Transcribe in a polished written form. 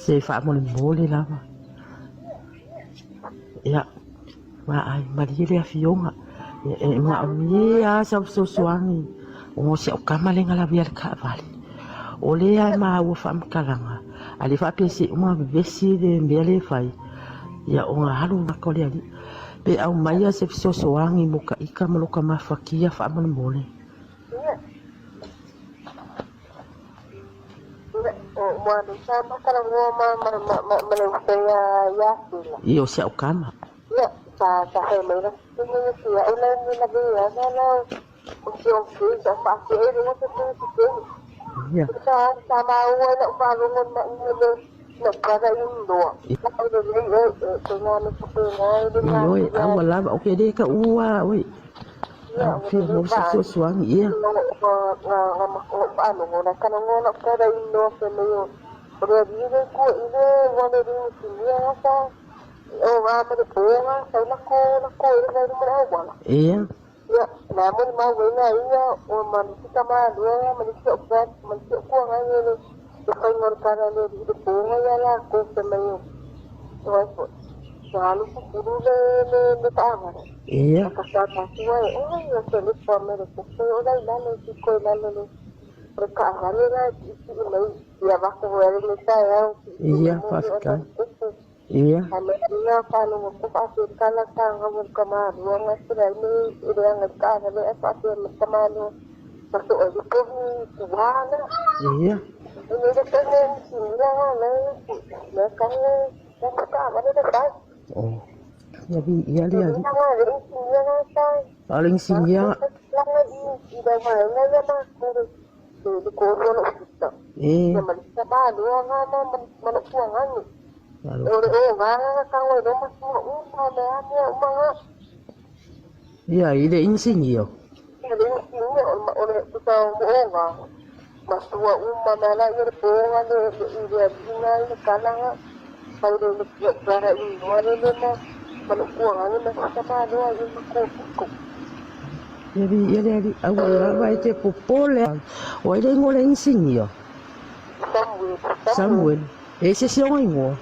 Se faamolemole lava. Ia, vaai, malie le afioga. Ia, e manaomia lava sau fesoasoani ona o si au tama lea na lavea i le taavale. O lea e maua faamatalaga, a le faapea se i uma vevesi le mea lea e fai, ia ona alu ata o le alii. Pe aumaia se fesoasoani mo ta ita ma lota mafatia faamolemole. Ia o si au tama. Ia. Ioe, aua lava, o ke le taua oe. Au fia mo se fesoasoani ia. Ia. Ia. Ia, faafetai. Ia. Ia. Oh. Ia vi ia le ali. A le inisinia. E. Ia i le inisinia. Ia vi ia le ali aua lava e te popole. O ai le igoa o le inisinia? Samuel. E se isi ona igoa?